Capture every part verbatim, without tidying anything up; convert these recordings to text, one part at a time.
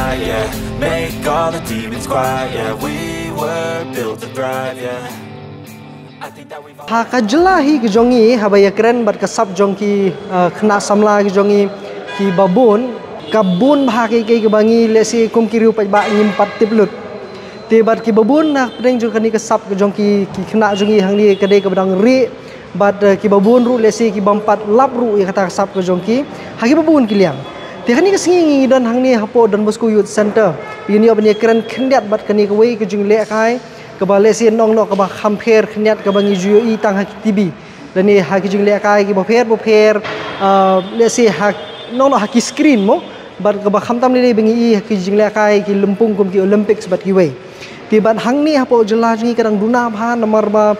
Yeah, make all the demons quiet. Yeah, we were built to thrive. Yeah, I think that we've all Ha ka jylla hi ka jong ngi, haba ïakren bad ka sap jong ki, uh, khynnah samla ki jong ngi, ki babun, ka bun bha ki, ki, ki ba ngi lehse kum ki riew paidbah ngim pat tip lut. Te bad ki babun na pdeng jong kane ka sap ka jong ki, ki khynnah jong ngi hangne ka dei kaba dang rieh, bad, uh, ki babun ruh lehse ki bym pat lap ruh ïa kata ka sap ka jong ki ha ki babun ki liang. Te kane ka sngi ngi don hangne hapoh Don Bosco Youth Center, ïa ngi ban ïakren khyndiat bad kane kawei ka jinglehkai kaba lehse nong noh kaba kham pher khyndiat kaba ngi ju ïohi tang ha ki TV lane ha ki jinglehkai kiba pher ba pher, uh, lehse ha nong noh ha ki screen mo, bad kaba khamtam lei lei ba ngi ïohi ha ki jinglehkai ki lympung kum ki Olympics bad kiwei. Te bad hangne hapoh jylla jong ngi ka dang duna bha namar ba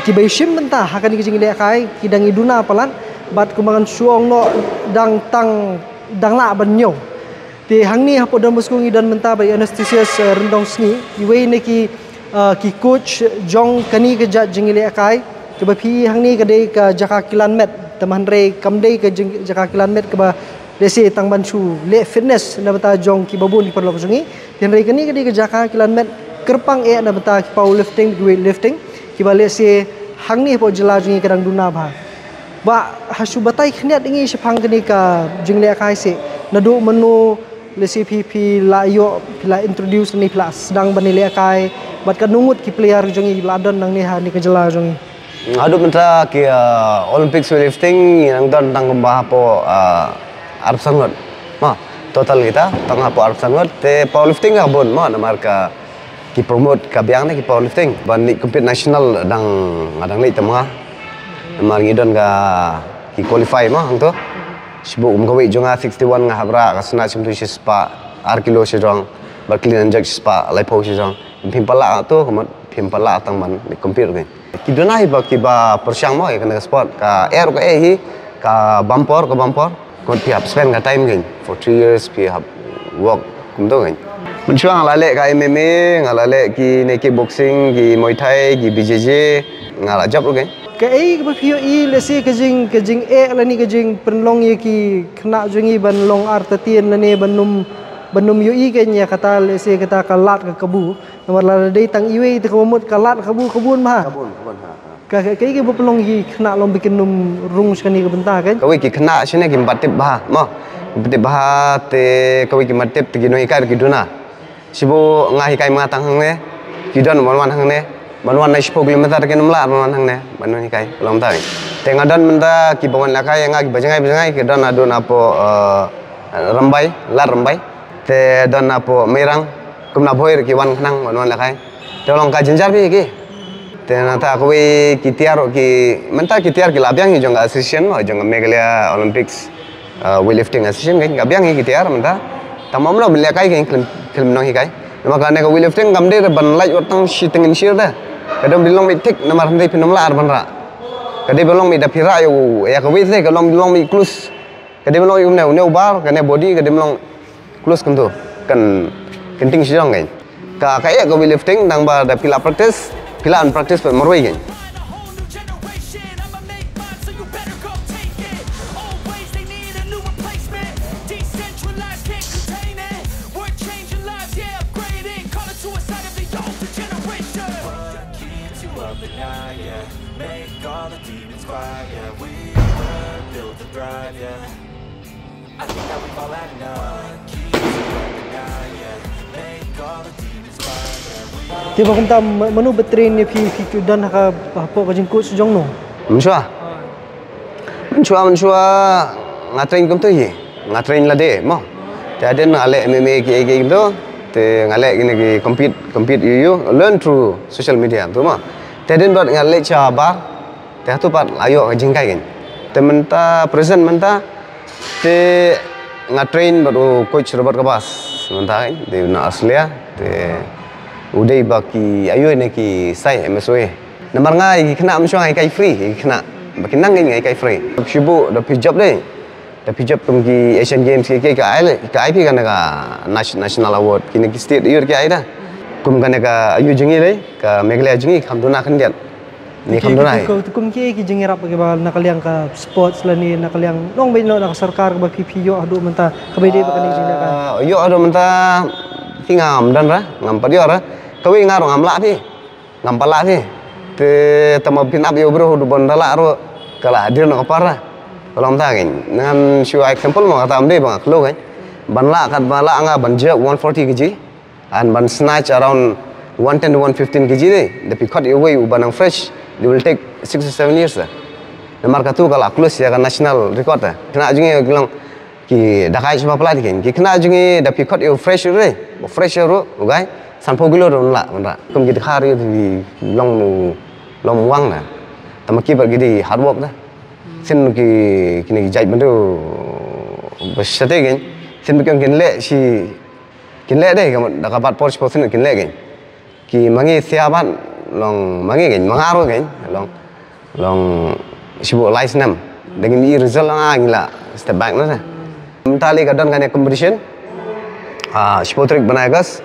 kiba shim bynta ha kane ka jinglehkai ki dang ïa duna palat, bad kumba ngan shu ong noh dang tang dang lah ban ñiew. Te hangne hapoh Don Bosco ngi don bynta bad i Anastasia, uh, Ryndongsngi, iwei na ki, uh, ki coach jong kane ka jait jinglehkai. Kaba phi hangne ka dei ka jaka kilan met, tangba hynrei kam dei ka jing-, jaka kilan met kaba lehse tang ban shu leh fitness na bynta jong ki babun ki paralok jong ngi. Te hynrei kane ka dei ka jaka kilan met kyrpang eh na bynta ki powerlifting, ki weightlifting, kiba lehse hangne hapoh jylla jong ngi ka dang duna bha. Bah, ha shu batai khyndiat ïa ngi shaphang kane ka jinglehkai seh. Naduh mynno lehse phi, phi la ïoh, phi la introduce ne phi la sdang ban lehkai, bad katno ngut ki player jong ngi la don nangne ha kane ka jylla jong ngi? Haduh mynta ki, uh, Olympics weightlifting ngi nang don tang kumba hapoh, uh, arphew san ngut. Ma, total kita tang hapoh arphew san ngut, te powerlifting ka bun ma namar ka ki promote ka biang ne ki powerlifting ban leit compete national dang, nga dang leit tang ma. Namar ngi don ka ki qualify ma hangto. Shibun kum kawei jong nga sixty-one nga hap rah, ka sna shim tu shispah ar kilo shajrong, bad clean and jerk shispah laiphew shajrong. Phim pat lah tu, kumut phim pat lah tang ban leit compete ruh. Ki duna hi ba kiba pyrshang mo ïa kane ka sport, ka eh ruh ka eh hi, ka bam por, ka bam por. Kumut phi hap spend ka time kein for three years, phi hap work kumto kein. Mynshuwa nga la leh ka M M A, nga la leh kine kickboxing, ki Muay Thai, ki B J J, nga la jop ruh kein. Kaei kaba phi ïohi lehse ka jing, ka jingeh lane ka jingpynlong ïa ki khynnah jong ngi ban long artatien lane ban ym, ban ym ïohi kein ïa kata lehse kata ka lad ka kabu. Namar lada dei tang iwei te ka mut ka lad ka kabu, ka bun ma. Ka bun, ka bun, ha, ha. Ka, ka, kaei kaba pynlong ïa ki khynnah long ba kin ym rung sha kane ka bynta kein? Kawei ki khynnah shane kim pat tip bha, mo. Kim pat tip bha te kawei kim pat tip te ki nonghikai ruh ki duna. Shibun nga hikai ma nga tang hangne, ki don ban wan hangne, ban wan na shiphew kilometer kin ym lah ban wan hangne, ban wan hikai, long ta. Te nga don mynta kiba wan lehkai ïa nga kiba jngai ba jngai, ki don haduh napoh, eh, Rymbai, Lad Rymbai. Te don napoh Mairang, kumna Bhoi ruh ki wan khnang ban wan lehkai. Te long ka jynjar bha ïa ki. Te nangta kawei ki tiar ruh ki, mynta ki tiar ki la biang hi jong ka association, jong ka Meghalaya Olympics, uh, Weightlifting Association kein, ka biang hi ki tiar mynta. Tang ma mano ban lehkai kein khlem, khlem nonghikai. Namar kane ka weightlifting kam dei ban lait wat tang shi tyngshir te. Ka dei ban long beit thik namar hynrei phin ym lah ar ban rah. Ka dei ban long beit da phi rah ïa u, ïa ka weight te ka long, long beit close. Ka dei ban long ïa une, une u bar, kane body, ka dei ban long close kumto, kan, kan tyngshyrong kein. Ka, ka eh ka weightlifting, nangba da phi la practice, phi la ban practice pat marwei kein. Te ba kumta ma-, mano ba train ïa phi, phi don ha ka, hapoh ka jingcoach jong no? Mynshuwa. Mynshuwa, mynshuwa nga train kumto hi. Nga train lade, mo. Te hadien nga leh M M A kiei kiei kumto. Te nga leh kine ki compete, compete ïu ïu, learn through social media kumto, mo. Te hadien bad nga leh sha bar. Te hato pat la ïoh ka jinghikai kein. Te mynta present mynta te nga train bad u coach Robert Kabas mynta kein, dei na Australia. Te u dei ba ki aïu ne ki sai M S O A. Namar nga ïa ki khynnah mynshuwa nga hikai free, ïa ki khynnah ba ki nang kein nga hikai free. Shibun da phi jop dei. Da phi jop kum ki Asian Games ki, ki, ka ai le, ka ai phi kane ka nas-, National Award, kine ki state ïoh ki ai da. Kum kane ka aïu jong ngi le, ka Meghalaya jong ngi kham duna khyndiat. Ni kam durai. Ko tu kum ki ki jingïarap ki ba na ka liang ka sports la ni na ka liang long ba ino na ka sorkar ba phi phi ïoh haduh mynta ka ba dei ba ka ni jingïarap. Ah, ïoh haduh mynta phi ngam don ra, ngam pat ïoh ra. Ka wi nga ruh ngam lah phi. Ngam pat lah phi. Te tama phin ap ïoh bro haduh ban da lah ruh ka la dir na ka par ra. Ka long ta ngin. Ngan shu example mo kata am dei ba nga klo ngin. Ban lah kat ba lah nga ban jerk one forty kg. And ban snatch around one ten to one fifteen kg de, da phi khot ïa uwei u ba nang fresh, they will take six to seven years da. Namar katu ka la close ïa ka national record da. Khynnah jong ngi ki long ki da kai shwa pla de ken. Ki khynnah jong ngi da phi khot ïa u fresh de, u fresh ruh, u gai, sanphew kilo ruh la, man ra. Kum ki dkhar ïa ki long u, long u wang da. Tama ki ba ki di hard work da. Sin ki, kine ki jait mynta ba shate ken. Sin ba kin leh shi Kin leh de, ka, da ka bat por shipor sien kin leh kein. Ki ma ngi sia ban long ma ngi kein, ma nga ruh kein, long, long shibun lai snem. Da ngin i result nga ngi la step back na de. Mynta lei ka don kane competition. Ah, shipor tarik bnai August.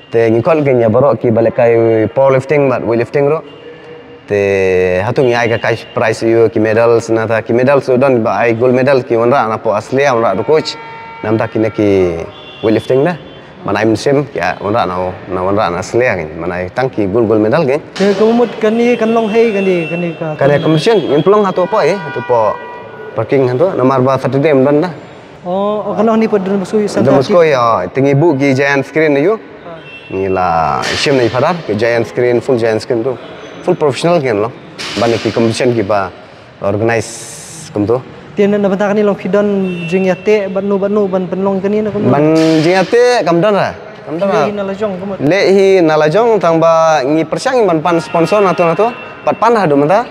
Te ngi call kein ïa baroh ki ba lehkai powerlifting bad weightlifting ruh. Te hatu ngi ai ka cash prize ïa u ki medals na ta ki medals u don ba ai gold medal ki wanrah na po Australia wanrah da coach. Namta kine ki weightlifting da. Man ai mynsiem ki wanrah na, na wanrah na Australia kin. Man ai tang ki gold gold medal kin. Te ka mut kane kan long hei kane, kane ka, kane competition ngin pynlong hatu po eh, hatu po parking hatu namar ba Saturday ym don da. Oh, oh, kan long ni po Don Bosco ïa Don Bosco ïa, te ngi buh ki giant screen ïa u. Ngi la shim na i Phadar, ki giant screen, full giant screen tu. Full professional kin long. Ban ki competition ki ba organize kum tu. Te na, na bynta kane long phi don jingïateh bad no bad no ban pynlong kane na kum. Ban jingïateh kam don ra. Kam don ra. Leh hi na la jong kum. Leh hi na la jong tang ba ngi pyrshang ban pan sponsor na tu na tu. Pat pan haduh mynta.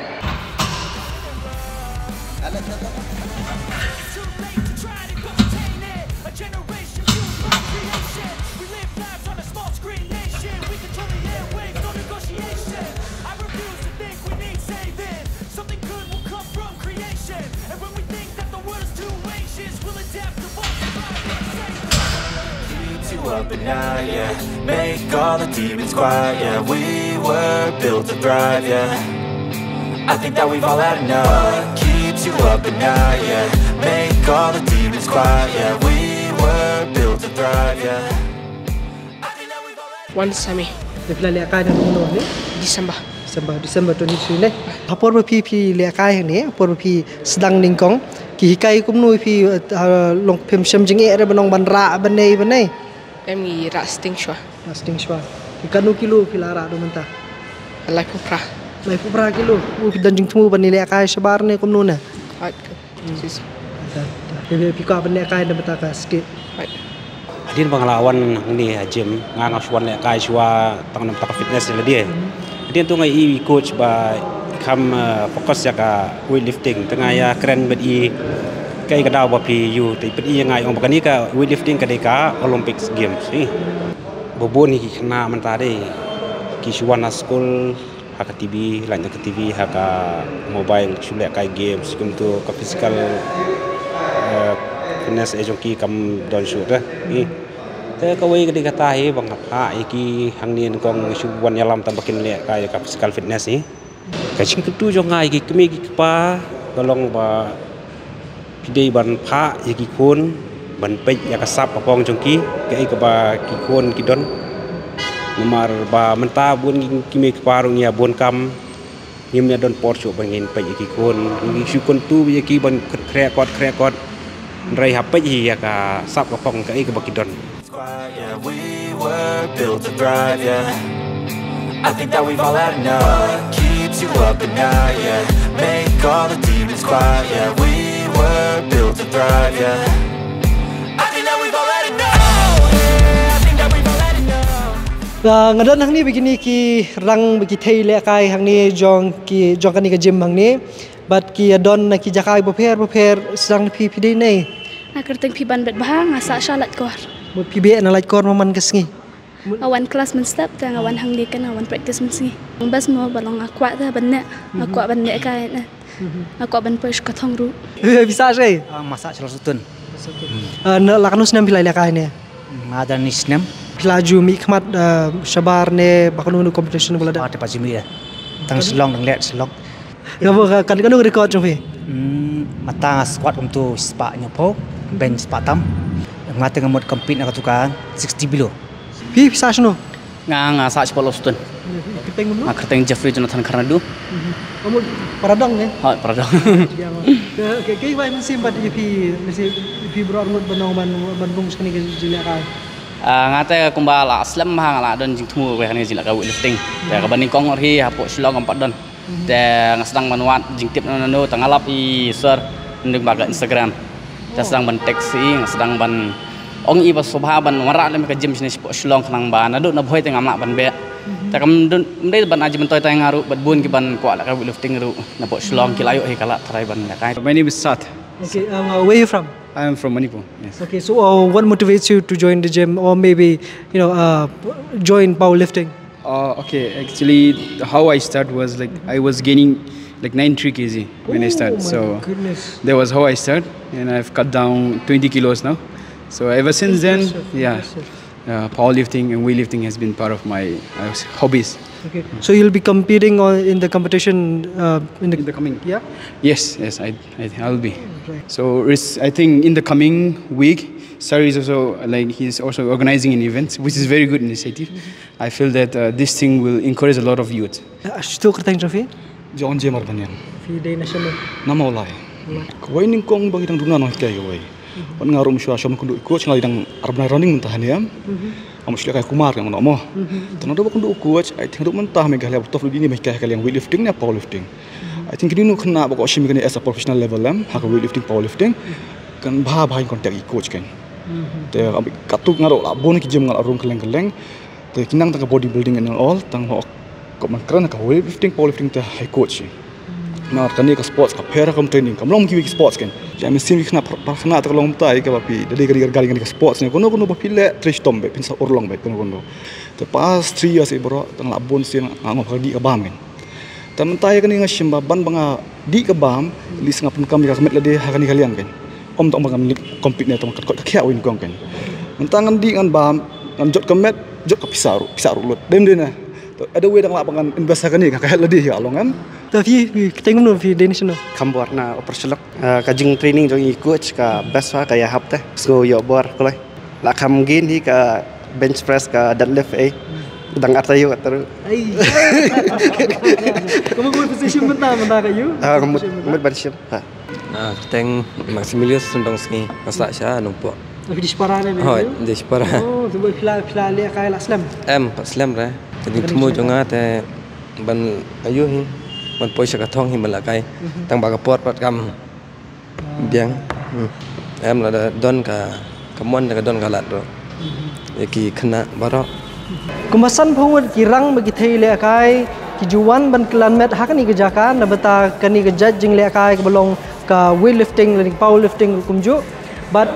Keep you up at night, yeah. Make all the demons quiet, yeah. We were built to thrive, yeah. I think that we've all had enough. Keeps you up at night, yeah. Make all the demons quiet, yeah. We were built to thrive, yeah. Wan Sami. Te phi la lehkai na kumno ne? December. December, December twenty three ne. Ha por ba phi phi lehkai ne, ha por ba phi sdang nyngkong. Ki hikai kumno phi, eh, long phim shem jingeh re ba long ban rah ban nei ban nei. Em ngi rah sting shwa. Rah sting shwa. Ki katno kilo phi la rah do mynta? Laiphew phra. Laiphew phra kilo. U phi don jingthmu ban lehkai shabar ne kumno ne? Right. Sis. Phi, phi kwah ban lehkai na bynta ka skate. Hadien ba nga la wan hangne ha gym, nga nga shu wan lehkai shuwa tang na bynta ka fitness ïa lade. Hadien tu nga i coach ba i kham, eh, focus ïa ka weightlifting, te nga ïa kren bad i kaei ka daw ba phi ïoh, te i pyni ïa nga i ong ba kane ka weightlifting ka dei ka Olympics Games, eh. Ba bun hi ki khynnah mynta dei ki shu wan na skul, ha ka T V, lait na ka T V, ha ka mobile, shu lehkai games, kumtu ka physical, eh, fitness eh jong ki kam don shuh te. Hi. Te kawei ka dei kata hi ba nga phah ïa ki hangne nyngkong shu wan ïalam tang ba kin lehkai ka physical fitness hi. Ka jingkyntu jong nga ïa ki kmie ki kpa ka long ba phi dei ban phah ïa ki khun ban peit ïa ka sap ka phong jong ki, kaei kaba ki khun ki don. Namar ba mynta bun ki, ki mei ki kpa ruh ngi ïa bun kam, ngim ïa don por shuh ban ngin peit ïa ki khun. Ngi shu kyntu ïa ki ban khreh kot khreh kot. Hynrei ha peit hi ïa ka sap ka phong kaei kaba ki don. Quiet, yeah, we were built to thrive, yeah. I think that we've all had enough. Keeps you up at night, yeah. Make all the demons quiet, yeah. We were built to thrive, yeah. I think that we've all had enough. Yeah, I think that we've all had enough. Ah, nga don hangne ba kine ki rang ba ki thei lehkai hangne jong ki, jong kane ka gym hangne. Bad ki ïa don na ki jaka bapher bapher sdang phi phi dei nei. Nga kyrteng Phiban Betbha, nga sah sha Laitkor. Mut phi beh na Laitkor man man ka sngi. Nga wan class mynstep te nga wan hangne, nga wan practice mynsngi. Best mo ba long nga kwah te ban neh, nga kwah ban neh kai ne. Nga kwah ban poi sha ka thong ruh. Phi sah shei? Ah, nga sah sha Laisohtun. Ah, na la katno snem phi la lehkai ne? Nga don hynriew snem. Phi la ju mih khmat, ah, shabar ne ba kano kano competition ba la dep? Ah, te pat ju mih ïa. Tang Shillong, dang leh Shillong. Ka ba ka kan ka nung record jong phi. Hmm, mynta nga squat kumtu spah nyopho, bench spah tam. Nga teng mut compete na katu ka sixty below. Phi phi sah shano? Nga nga sah Chipotle Stone. Kyrteng kumno? Nga kyrteng Jeffrey Jonathan Kharnadu. Ka mut Paradong ne? Hoi, Paradong. Ke ke ke wai mynsiem pat ïa phi, mynsiem ïa phi bro mut ban ong ban ban rung shane ka jingïalehkai. Ah, nga te kumba la slem ha nga la don jingthmu wei kane jingïalehkai weightlifting. Te kaba nyngkong hi hapoh Shillong kam pat don. Te nga sdang ban wad jingtip nano nano te nga lap i sir nang ba ka Instagram. Te sdang ban text i nga sdang ban ong i ba sngewbha ban wanrah lem ka gym shane shapoh Shillong khnang ba naduh na Bhoi te ngam lah ban beh. Te kam don ym dei ban ai jingmyntoi tai nga ruh bad bun ki ban kwah lehkai weightlifting ruh napoh Shillong ki la ïoh hi ka la tharai ban lehkai. My name is Sat. Okay, um, uh, where are you from? I am from Manipur. Yes. Okay, so uh, what motivates you to join the gym or maybe, you know, uh, join powerlifting? Uh, okay, actually, how I start was like I was gaining like ninety-three K G when I Oh start. my So goodness. that was how I start, and I've cut down twenty kilos now. So ever since then, Impressive, yeah, impressive. uh, powerlifting and weightlifting has been part of my uh, hobbies. Okay, so you'll be competing on in the competition uh, in the In the coming, yeah. Yes, yes, I, I, I'll be. Right. So it's, I think in the coming week, Sir is also like he's also organizing an event, which is very good initiative. I feel that uh, this thing will encourage a lot of youth. Ashtu kyrteng jong phi? John J Marbaniang. Phi dei national. Namawlai. Kawei nyngkong ba ki dang duna nonghikai kawei. Wan nga ruh mynshuwa shong kynduh coach nga dang ar bnai running mynta hangne em. Am shu lehkai kumar ka mano mo. Tang naduh ba kynduh coach, I think naduh mynta Meghalaya ba tough dini ba hikai ka liang weightlifting ne powerlifting. I think kini nu khynnah ba ko shim kane as a professional level em ha ka weightlifting powerlifting. Kan bha bha in contact i coach kan. Te katu nga ruh la bun ki gym nga la rung kylleng kylleng. Te ki nang tang ka bodybuilding and all tang ho ko man kren ka weightlifting powerlifting te high coach. Mar kane ka sports ka pher kam training kam long ki sports kan. Ja mynsiem ki khynnah par khynnah ta ka long ta ka ba phi da dei ka dei ka sports ne kono kono ba phi leh trei shitom be phin sa urlong be kono kono. Te past three years i bro tang la bun sien nga ngop ka dih ka bam kan. Te mynta ïa kane nga shim ba ban ba nga dih ka bam li snga pun kam ïa ka met lade ha kane ka liang kan. Om tang ba ngam compete ne tang ka kot ka khiah win kong kan. Mynta ngan dih ngan bam ngan jot ka met jot ka pisa ruh pisa ruh lut dem de na. To ada wei dang lah ba ngan invest ha kane ka ka het lade ïa long kan. To phi phi teng no phi den sino. Kham bor na operation lok. Ah, ka jing training jong i coach ka best wa ka ïa hap te. Sngo ïoh bor kloi. La kham gain hi ka bench press ka deadlift eh. Dang arta ïoh ka teru. Ai. Kamu mut position mynta mynta ka ïoh. Ah, mut mut ban shim. Ha. Ah, kyrteng Maximilius Sundong Sngi, nga sah sha Nongpoh. Tapi di Shipara ne. Hoi, di Shipara. Oh, tu phi la phi la lehkai la slem. Em, pat slem re. Jadi temu jong nga te ban ayu hi. Ban poi sha ka thong hi ban lehkai. Tang ba ka por pat kam biang. Hmm. Em la da don ka ka mon da ka don ka lad ruh. Ïa ki khynnah baroh. Kumba san phew ngut ki rang ba ki thei lehkai ki ju wan ban kylliang met ha kane ka jaka na bynta kane ka jait jinglehkai kaba long ka weightlifting lane powerlifting ruh kumjuh. Bad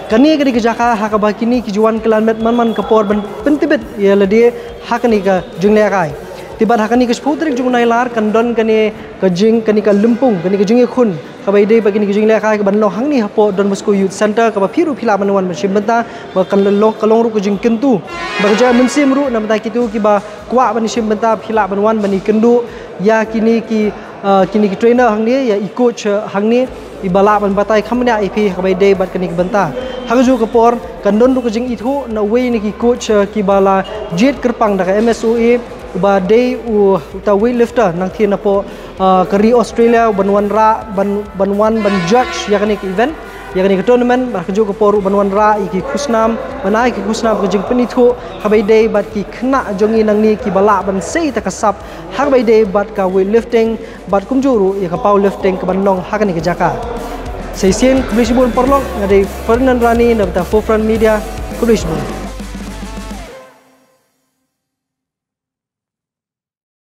kane kane ka jaka ha kaba kine ki ju wan kylliang met man man ka por ban pyntbit ïa lade ha kane ka jinglehkai. Te bad ha kane ka shiphew tarik jong u Nailar kan don kane ka jing kane ka lympung kane ka jingïakhun. Kaba ïadei bad kine ki jinglehkai kaban long hangne hapoh Don Bosco Youth Centre kaba phi ruh phi lah ban wan ban shim bynta ba kan long ka long ruh ka jingkyntu ba ka jingmynsiem ruh na bynta kito kiba kwah ban shim bynta phi lah ban wan ban ïakynduh ïa kine ki ah, kine ki trainer hangne ïa i coach ah, hangne iba lah ban batai kham bniah ïa phi ha kaba ïadei bad kane ki bynta. Ha kajuh ka por kan don ruh ka jingithuh na uwei na ki coach ah, kiba la jied kyrpang da ka M S O A uba dei u uta weightlifter nangthie napoh ah, ka ri Australia ban wanrah ban ban wan ban judge ïa kane ka event ïa kane ka tournament ba ka juh ka por ruh ban wanrah ïa ki khusnam ban ai ki khusnam ka jingpynithuh ha kaba ïadei bad ki khynnah jong ngi nangne kiba lah ban sei ta ka sap ha kaba ïadei bad ka weightlifting bad kumjuh ruh ïa ka powerlifting kaban long ha kane ka jaka. Sa shisien khublei shibun paralok nga dei Ferdinand Rani na bynta Forefront Media khublei shibun.